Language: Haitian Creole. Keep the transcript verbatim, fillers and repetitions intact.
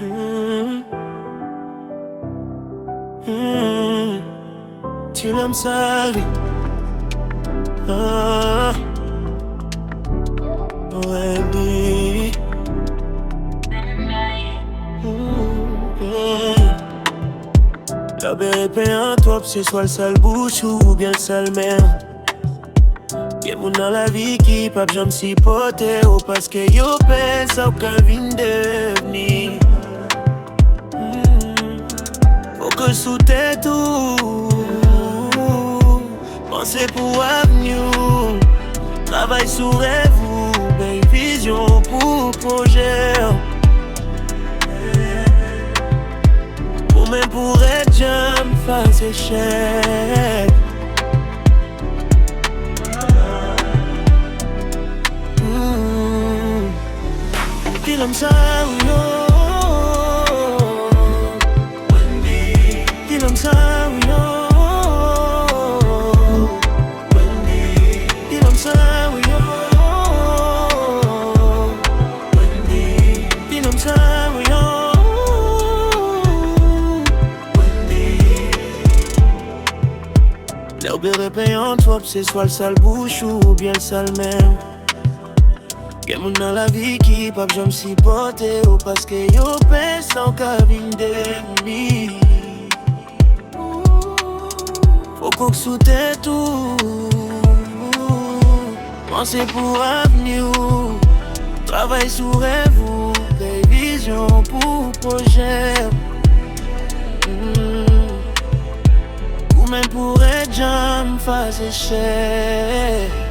Mm. Mm. Ti Lamsary. Ah. Wendy. Mm. Lè w bere pen an twòp, se swa l sal bouch ou oubyen l sal men w. Gen moun nan lavi ki p ap janm sipòte w paske yo pè sa w ka vin devni. Mm. Fokis sou tèt ou. Panse pou avni w. Travay sou rèv ou. Bay vizyon pou pwojè w. Goumen pou rèd janm fas echèk. Mm. Ti Lamsary yo. Ti Lamsary yo. Ti Lamsary yo. Ti Lamsary yo. Lè w bere pen an twòp, se swa l sal bouch ou oubyen l sal men w. Gen moun nan lavi ki p ap janm sipòte w paske yo pè sa w ka vin devni. Fokis sou tèt ou. Panse pou avni w. Travay sou rèv ou. Bay vizyon pou pwojè w. Mm. Goumen pou rèd janm fas echèk.